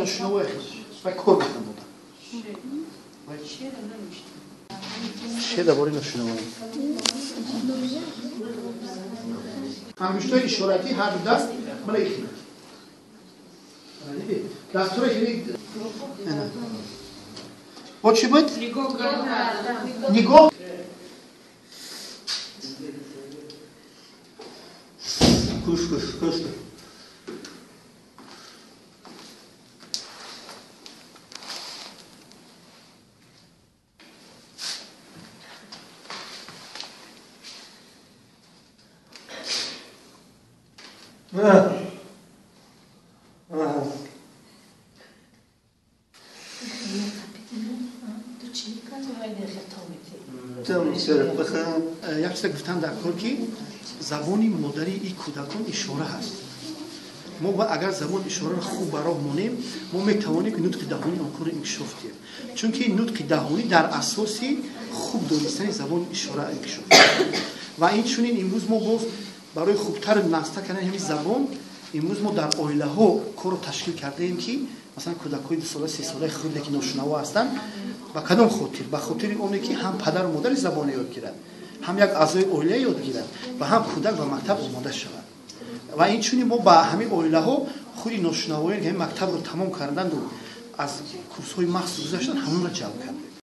Ношунаво вай кор мекунад модар. Шер дар бораи ношунавоӣ. Ангуштҳои ишоратӣ ҳар ду даст мана ихи. Дастҳоро хеле бо чӣ буд? Нигоҳ. Куш куш куш. Як чиза гуфтан дар кор, ки забони модарии ин кӯдакон ишора ҳаст. Мо агар забони ишораро хуб ба роҳ монем, мо метавонем ки нутқи даҳонии онҳоро инкишоф диҳем, чунки нутқи даҳонӣ дар асоси хуб донистани забони ишора инкишоф. Ва инчунин имрӯз мо боз барои хубтар наста кардани ҳамин забон, имрӯз мо дар оилаҳо корро ташкил кардаем, ки масалан кӯдакҳои 2 сола, 3 солаи хурде, ки ношунаво ҳастанд, ба кадом хотир? Ба хотири оне ки ҳам падару модари забонро ёд гирад, ҳам як аъзои оила ёд гирад ва ҳам кӯдак ба мактаб омода шавад. Ва инчунин мо ба ҳамин оилаҳо худи ношунавоён, ки ҳамин мактабро тамом карданду аз курсҳои махсус гузаштанд, ҳамонро ҷалб кардем.